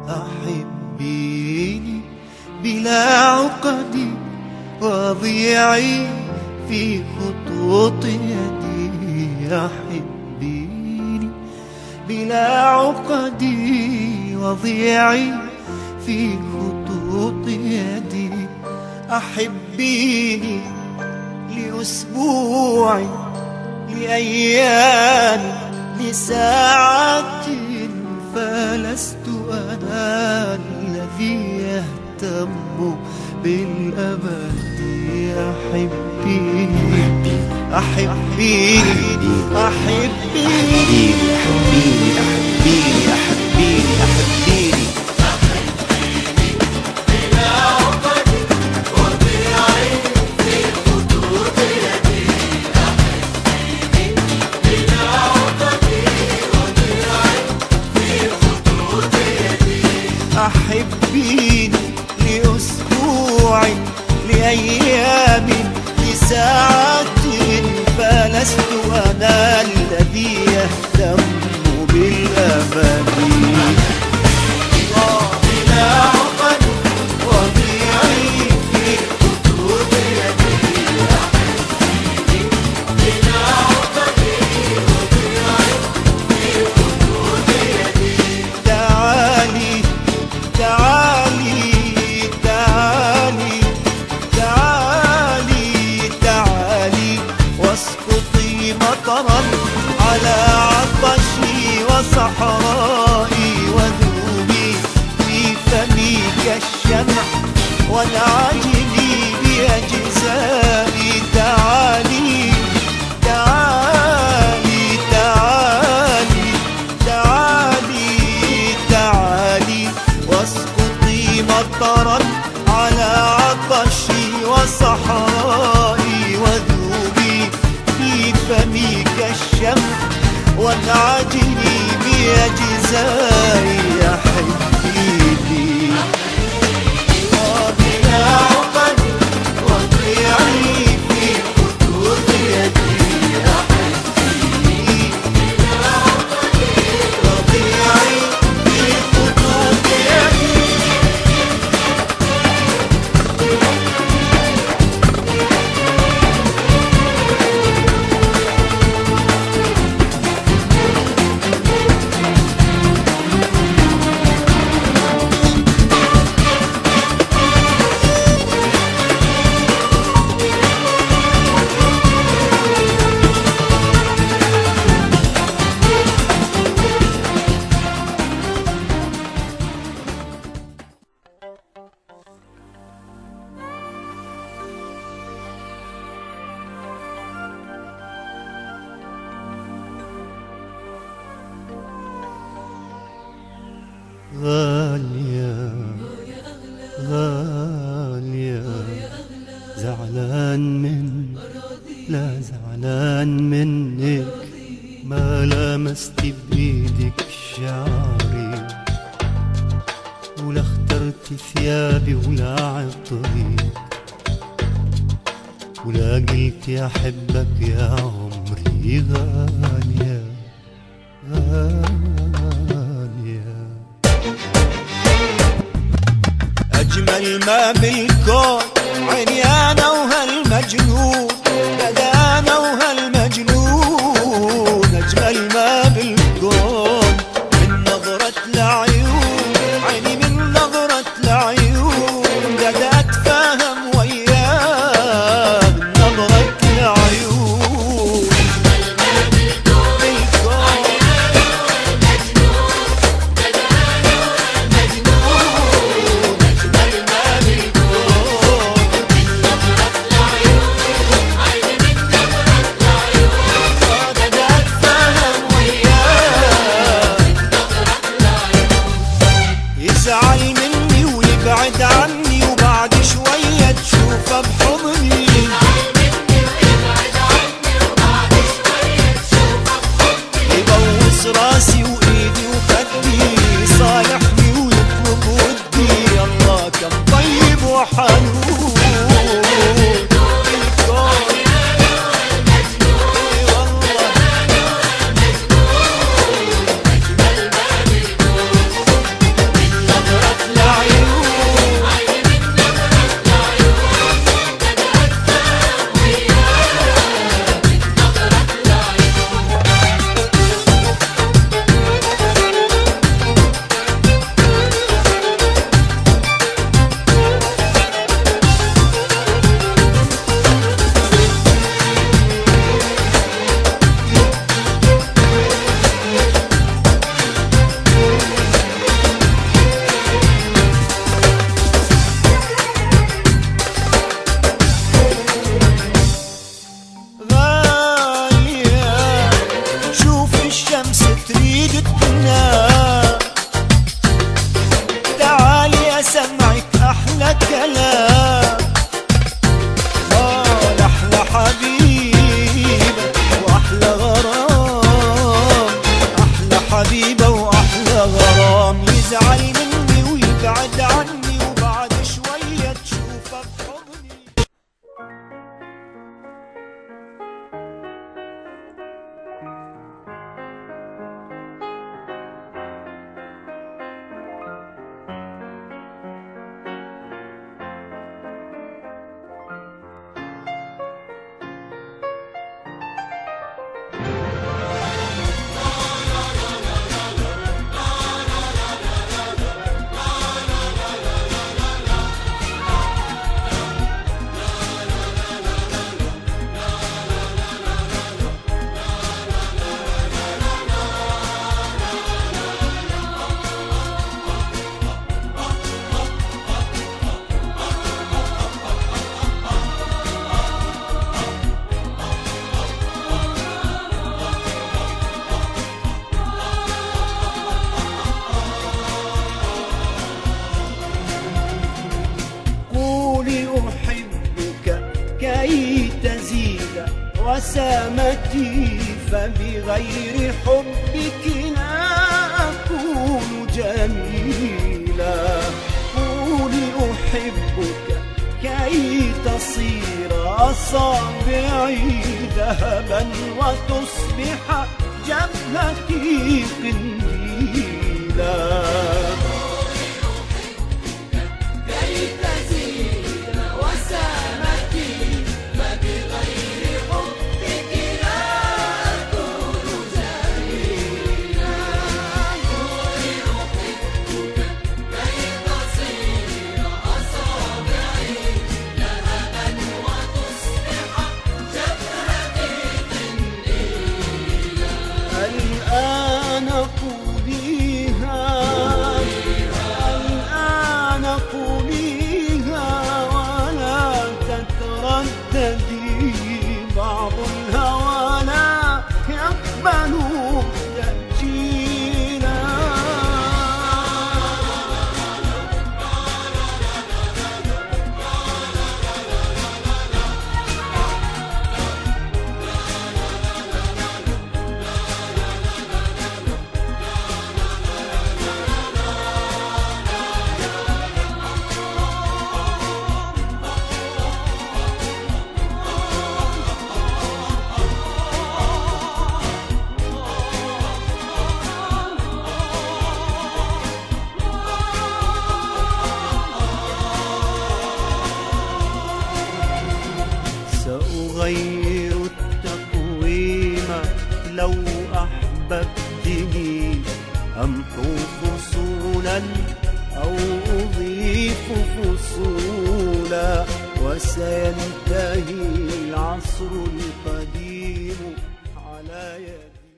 أحبيني بلا عقدي وضيعي في خطوط يدي. أحبيني بلا عقدي وضيعي في خطوط يدي. أحبيني لأسبوع، لأيام، لساعات، فلست أنا الذي يهتم بالأبد. أحبيني أحبيني أحبيني أحبيني أحبيني أحبيني أحبيني. أحبيني لأسبوع، لأيام، لساعات، فلست أنا الذي يهتم بالأبد. بلا عقد وضيعي في خطوط يدي. أحبيني بلا عقد وضيعي في خطوط يدي. تعالي تعالي تعالي تعالي تعالي واسقطي مطرا على عطشي وصحرائي، وذوبي في فمي كالشمع وانعجلي بأجزائي. تعالي تعالي تعالي تعالي تعالي واسقطي مطرا على عطشي وصحرائي، وذوبي في فمي كالشمع وانعجلي بأجزائي. أحبيني بلا عقد وضيعي في خطوط يدي. أحبيني بلا عقد وضيعي في خطوط يدي. غالية غالية زعلان من، لا زعلان منك، ما لمست بإيدك شعري، ولا اخترت ثيابي ولا عطري، ولا قلت أحبك يا عمري. غالية غالية أجمل ما بالكون عيني أنا وهالمجنون، بدا أنا وهالمجنون. أجمل ما بالكون من نظرة العيون، عيني من نظرة العيون، بدا أتفاهم وياه من نظرة العيون. أجمل ما بالكون عيني أنا وهالمجنون، بدا أنا وهالمجنون. أجمل ما بالكون من نظرة حرام يزعل مني ويبعد عني، وبعد شوية تشوفه بحضني. أحبك كي تزيد وسامتي، فبغير حبك لا أكون جميلا. قولي أحبك كي تصير أصابعي ذهبا وتصبح جبهتي قنديلا. الآن قوليها، الآن قوليها ولا تترددي، بعض الهوى لا يقبل تأجيلا. سأغير التقويم لو أحببتني، أمحو فصولا أو أضيف فصولا، وسينتهي العصر القديم على يدي.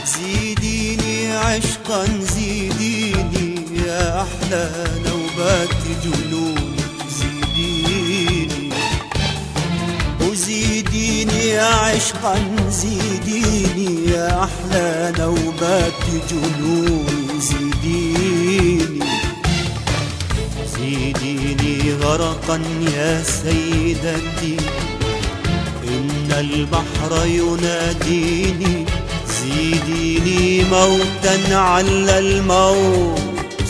زيديني عشقا زيديني يا أحلى نوبات جنوني، زيديني وزيديني عشقا زيديني يا أحلى نوبات جنوني، زيديني زيديني غرقا يا سيدتي، إن البحر يناديني، زيديني موتا على الموت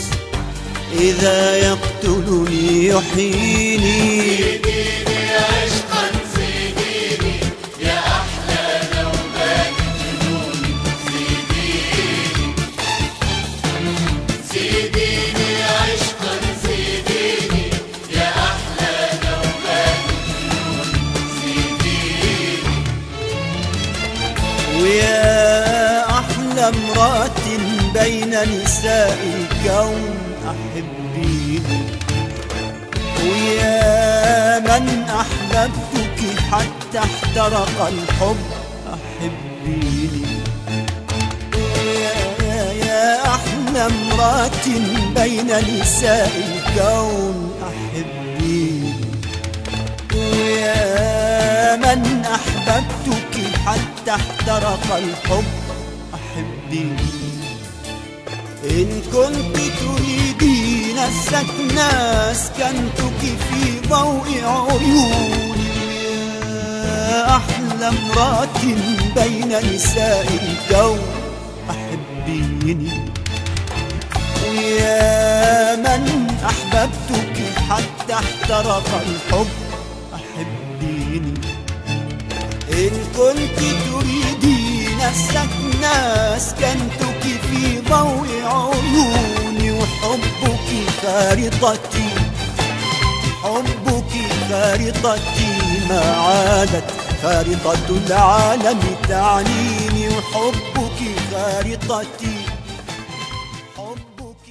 إذا يقتلني يحييني. زيديني عشقا زيديني يا أحلى نوبات جنوني، زيديني زيديني عشقا زيديني يا أحلى نوبات جنوني، زيديني. ويا امرأة بين نساء الكون أحبيني، ويا من أحببتك حتى احترق الحب أحبيني. يا أحلى امرأة بين نساء الكون أحبيني. ويا من أحببتك حتى احترق الحب أحبيني. إن كنت تريدين السكن أسكنتك في ضوء عيوني. يا أحلى امرأة بين نساء الكون أحبيني. ويا من أحببتك حتى احترق الحب أحبيني. إن كنت تريدين السكن أسكنتك في ضوء عيوني. وحبك خارطتي، حبك خارطتي ما عادت خارطة العالم تعنيني. وحبك خارطتي، حبك.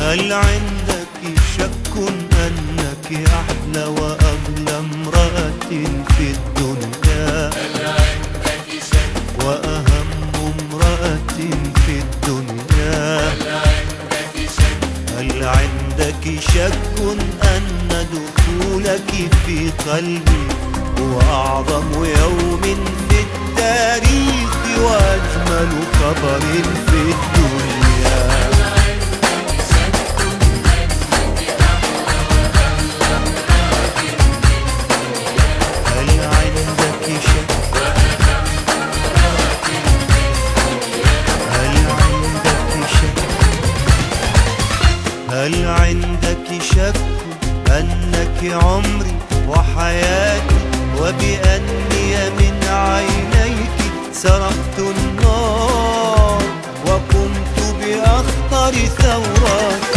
هل عندك شك أنك أحلى وأغلى امرأة في الدنيا؟ هل عندك شك وأهم امرأة في الدنيا؟ هل عندك شك؟ هل عندك شك أن دخولك في قلبي هو أعظم يوم في التاريخ وأجمل خبر في الدنيا؟ هل عندك شك؟ هل عندك شك؟ هل عندك شك أنك عمري وحياتي، وبأني من عينيك سرقت النار وقمت بأخطر ثوراتي؟